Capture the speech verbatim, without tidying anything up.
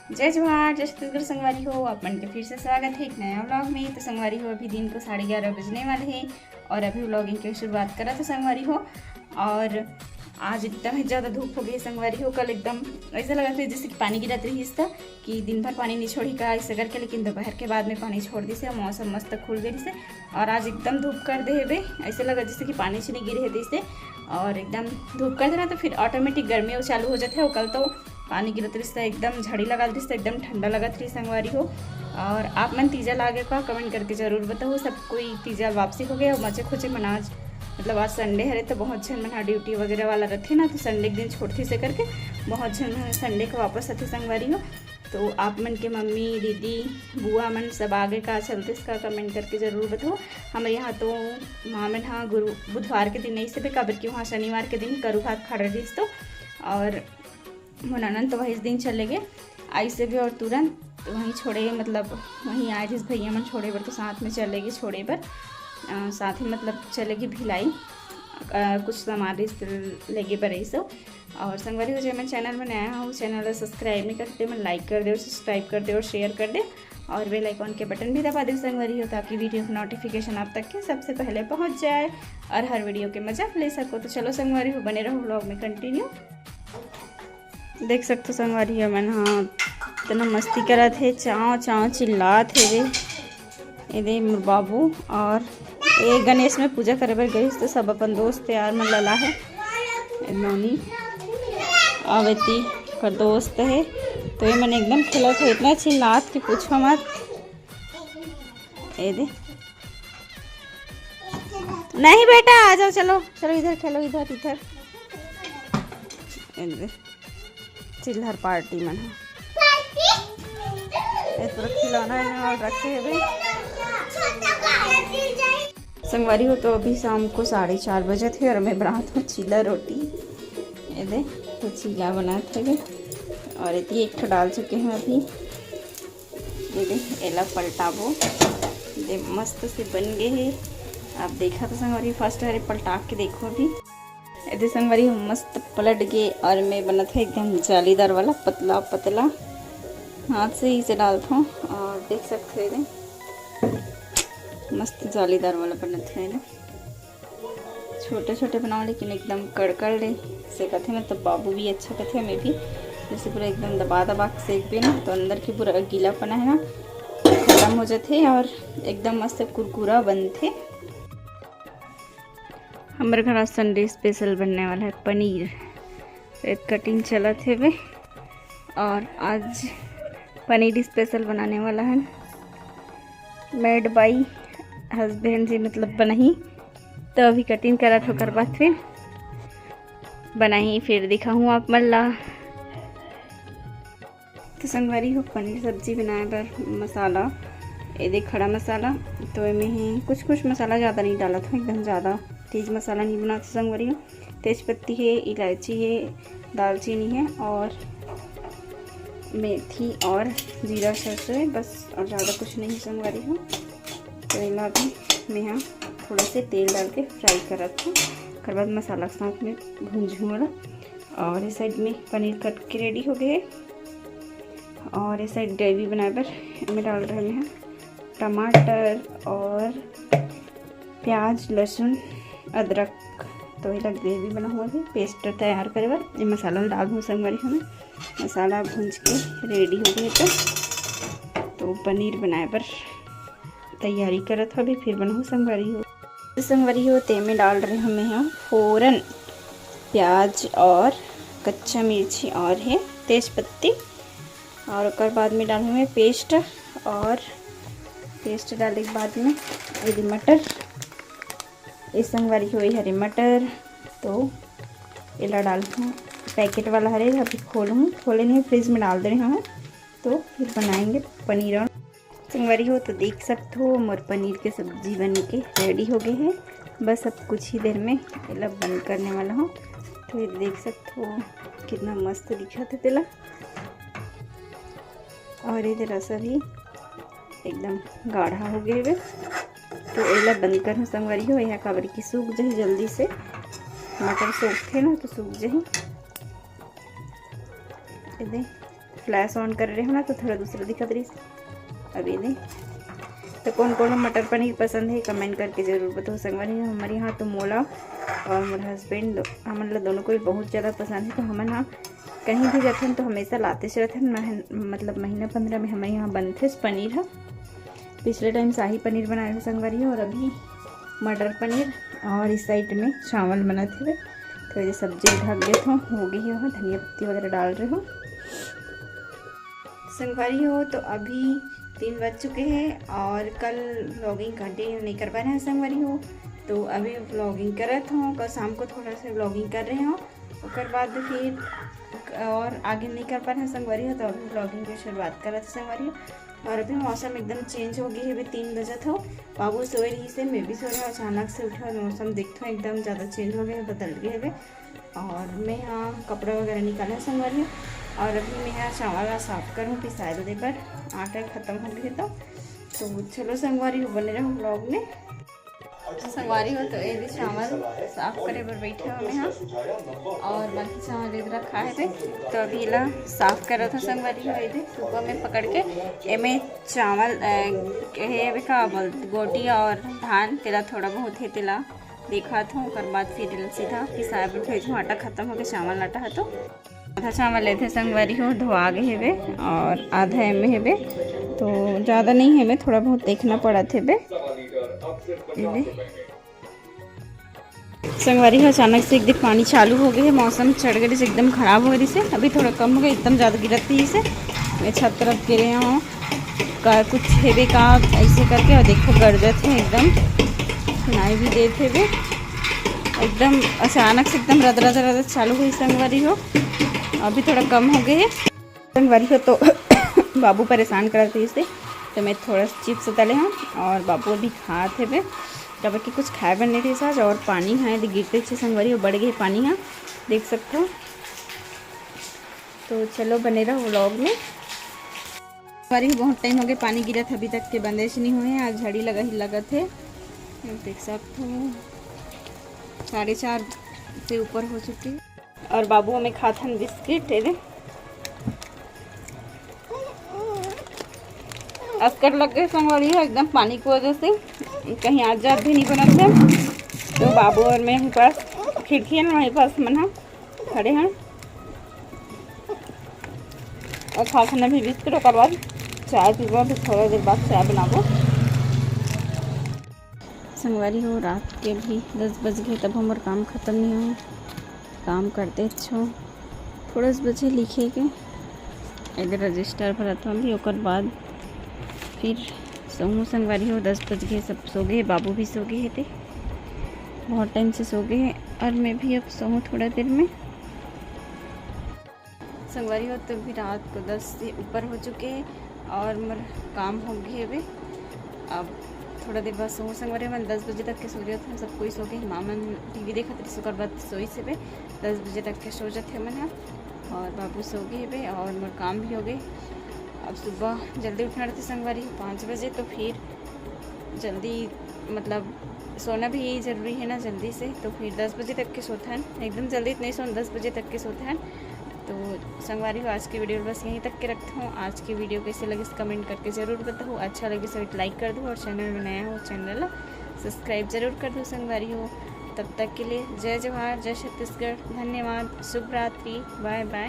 जय जोहार, जय छत्तीसगढ़ संगवारी हो, आप मन के फिर से स्वागत है एक नया व्लॉग में। तो संगवारी हो, अभी दिन को साढ़े ग्यारह बजने वाले हैं और अभी व्लॉगिंग की शुरुआत करा था संगवारी हो। और आज एकदम ही ज़्यादा धूप हो गई संगवारी हो। कल एकदम ऐसा लगा था जैसे कि पानी गिरत रही था कि दिन भर पानी नहीं छोड़ी का ऐसे करके, लेकिन दोपहर के बाद में पानी छोड़ दी से, मौसम मस्त खुल गई से। और आज एकदम धूप कर दे हेबे, ऐसे लगा जैसे कि पानी च नहीं गिरे है जैसे। और एकदम धूप कर देना तो फिर ऑटोमेटिक गर्मी चालू हो जाते है। और कल तो पानी गिरत रहिस त एकदम झड़ी लगा रहिस त एकदम ठंडा लगत रहिस संगवारी हो। और आप मन तीजा लागे का कमेंट करके जरूर बताओ। सब कोई तीजा वापसी हो गया, मजे खोजे मन आज, मतलब आज संडे हरे तो बहुत झन मन हा ड्यूटी वगैरह वाला रथे ना, तो संडे के दिन छोड़थे से करके बहुत झन मन संडे के वापस आथे संगवारी हो। तो आप मन के मम्मी, दीदी, बुआ मन सब आगे का चलते इसका कमेंट करके जरूर बताओ। हमारे यहाँ तो माँ मन हा गुरु बुधवार के दिन नहीं से भी, काबर कि वहाँ शनिवार के दिन करू भात खाड़ा रहिस तो। और मोर ननद तो वही दिन चले गए, आई से भी और तुरंत वहीं छोड़े, मतलब वहीं आए जिस भैया मन छोड़े बर, तो साथ में चले गए छोड़े बर। अ, साथ ही मतलब चले गए भिलाई, अ, कुछ सामान रिश्ते लेगे बर ऐसे। और संगवारी हो, जे मन चैनल में नया हो, चैनल ला सब्सक्राइब नहीं करते, मन लाइक कर दे और सब्सक्राइब कर दे और शेयर कर दे और बेल आइकॉन के बटन भी दबा दे संगवारी हो, ताकि वीडियो की नोटिफिकेशन आप तक के सबसे पहले पहुंच जाए और हर वीडियो के मजा ले सको। तो चलो संगवारी हो, बने रहो व्लॉग में कंटिन्यू। देख सकते हो संगवारी हो, मन हाँ इतना मस्ती करत है, चाव चाव चिल्लात है रे। ये दे मोर बाबू और ये गणेश में पूजा करे बर गइस तो सब अपन दोस्त यार मन ला लाहे। ये नोनी अवेती कर दोस्त है, तो ये मन एकदम खेलत है, इतना चिल्लात कि पूछो मत। ये दे, नहीं बेटा, आ जाओ, चलो चलो इधर खेलो, इधर इधर। ये दे, चिल्हर पार्टी मन है। ये पूरा खिलौना है और रखे हुए। संगवारी हो, तो अभी शाम को साढ़े चार बजे थे और मैं बनात हूँ चीला रोटी। ये दे, तो चीला बनात है और इतनी एक ठो डाल चुके हैं अभी। ये दे, एला पलटाबो। ये दे, मस्त से बन गए है। आप देखा तो संगवारी, फर्स्ट हरे पलटा के देखो अभी। ये दे संगवारी, हम मस्त पलट गए और मैं बनत है एकदम जालीदार वाला, पतला पतला। हाथ से ही इसे डालत हूँ और देख सकते हो, ये दे, मस्त जालीदार वाला बनत है ना। छोटे छोटे बनाओ, लेकिन एकदम कड़कड़ ले सेकत है ना, तो बाबू भी अच्छा कथे, मैं भी। जैसे पूरा एकदम दबा दबा के सेकबे ना, तो अंदर के पूरा गीलापना है ना, खत्म हो जाते और एकदम मस्त कुरकुरा बनते। हमर घर आज संडे स्पेशल बनने वाला है पनीर। एक कटिंग चलत हेवे और आज पनीर स्पेशल बनाने वाला है, मेड बाई हस्बैंड जी, मतलब बनाही। तो अभी कटिंग करत होकर बाद फिर बनाही, फिर दिखाहूँ आप मन ला। तो संगवारी हो, पनीर सब्जी बनाए बर मसाला, ये दे खड़ा मसाला, तो एमे ही कुछ कुछ मसाला ज़्यादा नहीं डालत हूँ, एकदम ज़्यादा तेज मसाला नहीं बनात संगवारी हो। तेज पत्ती है, इलायची है, दालचीनी है और मेथी और जीरा सरसों है बस, और ज़्यादा कुछ नहीं संगवारी हो। तो एला भी मैं यहाँ थोड़ा से तेल डाल के फ्राई करत हूँ, ओकर बाद मसाला के साथ में भूंजहूँ वाला। और इस साइड में पनीर कट के रेडी हो गए है। और इस साइड ग्रेवी बनाए बर मैं डाल रहे हैं टमाटर और प्याज, लहसुन, अदरक। तो ये ग्रेवी बना हुआ है, पेस्ट तैयार करे बर ये मसाला डाल दूँ संगवारी। हमें मसाला भूंज के रेडी हो गए तो, तो पनीर बनाए बर तैयारी करत हवे, फिर बनाहूँ संगवारी हो। तो संगवारी हो, तेमे डाल रहे हमें हम फोरन, प्याज और कच्चा मिर्ची और है तेज पत्ती, और ओकर बाद में डालूँ मैं पेस्ट, और पेस्ट डाले के बाद में ये मटर, ये संगवारी हो, ये हरे मटर, तो एला डालूँ, पैकेट वाला हरे, अभी खोलूँ, खोले नहीं, फ्रिज में डाल दे रहे हमें, तो फिर बनाएंगे पनीर। और संगवारी हो, तो देख सकते हो मोर पनीर के सब्जी बन के रेडी हो गए है। बस अब कुछ ही देर में एला बंद करने वाला हूँ। तो ये देख सकते हो कितना मस्त दिखत है तेला। और ये रसा भी एकदम गाढ़ा हो गए है। तो एला बंद करहूँ संगवारी हो, यहाँ काबर की सूख जाही जल्दी से, मटर सूखथे ना तो सूख जाही। ये दे, फ्लैश ऑन करे रहे हो ना, तो थोड़ा दूसरा दिखत रहिस। अभी नहीं तो कौन कौन मटर पनीर पसंद है, कमेंट करके जरूर बताओ संगवारी हो। हमारे यहाँ तो मोला और मोर हस्बैंड, हमन ला दोनों को बहुत ज़्यादा पसंद है, तो हमन हा कहीं भी जाथन तो हमेशा लाते से रहथन। मह-, मतलब महीना पंद्रह में हमारे यहाँ बनथे पनीर हा। पिछले टाइम शाही पनीर बनाए हो संगवारी हो, और अभी मटर पनीर, और इस साइड में चावल बनत हवे। तो ये सब्जी ढक देत हूँ, हो गई है, वहाँ धनिया पत्ती वगैरह डाल रही हूँ। संगवारी हो, तो अभी तीन बज चुके हैं और कल व्लॉगिंग कंटिन्यू नहीं कर पाए हैं संगवारी हो, तो अभी व्लॉगिंग करत हूँ। कल शाम को थोड़ा सा व्लॉगिंग कर रहे हो, ओकर बाद फिर और आगे नहीं कर पाए हैं संगवारी हो, तो अभी व्लॉगिंग की शुरुआत करत हैं संगवारी हो। और अभी मौसम एकदम चेंज हो गई है, अभी तीन बजत हो, बाबू सोए रही से, मैं भी सो रहा, अचानक से उठा, मौसम देखते हो एकदम ज़्यादा चेंज हो गया है, बदल गया है। और मैं यहाँ कपड़ा वगैरह निकाला संगवारी हो, और अभी मैं यहाँ चावल ला साफ करूँ, पिसाए दे पर आटा खत्म हो गया। तो तो चलो संगवारी हो, बने रहो व्लॉग में। संगवारी हो, तो ये भी चावल साफ करे बर बैठे हो मैं यहाँ, और बाकी चावल इधर रखा है थे, तो अभी ला साफ करत हो संगवारी हो। ये दे सुबह में पकड़ के एमे चावल, अ, हे एमे का बोल, गोटी और धान, तेला थोड़ा बहुत है, तेला देखत हूँ, ओकर बाद फिर सीधा पिसाए बर भेजूँ। आटा खत्म हो गया, चावल आटा है तो आधा चावल लेथे संगवारी हो, धोआ गए हेबे और आधा एमे हेबे, तो ज़्यादा नहीं हेबे, थोड़ा बहुत देखना पड़त हेबे। एमे संगवारी हो, अचानक से एक दिन पानी चालू हो गए है, मौसम चढ़ गए से एकदम खराब हो गए से, अभी थोड़ा कम हो गया, एकदम ज़्यादा गिरत थी इसे। मैं छत तरफ गिरे हूँ, का कुछ हेबे का ऐसे करके, और देखो गरजत है एकदम, सुनाई भी देत हेबे। एकदम अचानक से एकदम रद रद रद चालू हुई संगवारी हो, अभी थोड़ा कम हो गए है। संगवारी हो, तो बाबू परेशान करत रहिस हे, तो मैं थोड़ा सा चिप्स तले हूँ और बाबू अभी खात हेबे, काबर कि कुछ खाए बर नहीं रहिस आज। और पानी है, यदि गिरते छे संगवारी हो, बढ़ गए पानी है, देख सकते हो। तो चलो बने रहो व्लॉग में। संगवारी हो, बहुत टाइम हो गए पानी गिरत, अभी तक के बंदे से नहीं हुए हैं। आज झड़ी लगा ही लगत है, देख सकते हो साढ़े चार से ऊपर हो चुकी है। और बाबू हमें खाथन बिस्किट, ये दे। अस्कट लग गए संगवारी हो, एकदम पानी की वजह से कहीं आज जात भी नहीं बनत है। तो बाबू और मैं यहीं पास खिड़की है ना, वहीं पास मन हम खड़े हैं और खाथन अभी बिस्किट, ओकर बाद चाय पीबो, फिर थोड़ा देर बाद चाय बनाबो। संगवारी हो, रात के अभी दस बज गए, तब हमर काम खत्म नहीं हुआ। काम करते छो, थोड़ा सा बचे लिखे के, इधर रजिस्टर भरत हूँ अभी, ओकर बाद फिर सोहूँ संगवारी हो। दस बज गए, सब सो गए, बाबू भी सो गए थे, बहुत टाइम से सो गए हैं, और मैं भी अब सोहूँ थोड़ा देर में। संगवारी हो, तो भी रात को दस से ऊपर हो चुके हैं और मोर काम हो गए हवे। अब थोड़ा देर बाद सोहूँ संगवारी हो, मन दस बजे तक के सो जाते हैं, सब कोई सो गए, माँ मन टीवी देखत रही, ओकर बाद सोई से बे दस बजे तक के सो जाते हैं मन ह। और बाबू सो गए हवे और मोर काम भी हो गए। अब सुबह जल्दी उठना रहते संगवारी हो, पाँच बजे, तो फिर जल्दी, मतलब, सोना भी जरूरी है ना जल्दी से, तो फिर दस बजे तक के सोथन, एकदम जल्दी इतने सोन, दस बजे तक के सोथन। तो संगवारी हो, आज की वीडियो बस यहीं तक के रखता हूँ। आज की वीडियो कैसे लगे, कमेंट करके जरूर बताओ। अच्छा लगे तो लाइक कर दो और चैनल में नया हो, चैनल सब्सक्राइब जरूर कर दो संगवारी हो। तब तक के लिए जय जोहार, जय छत्तीसगढ़, धन्यवाद, शुभ रात्रि, बाय बाय।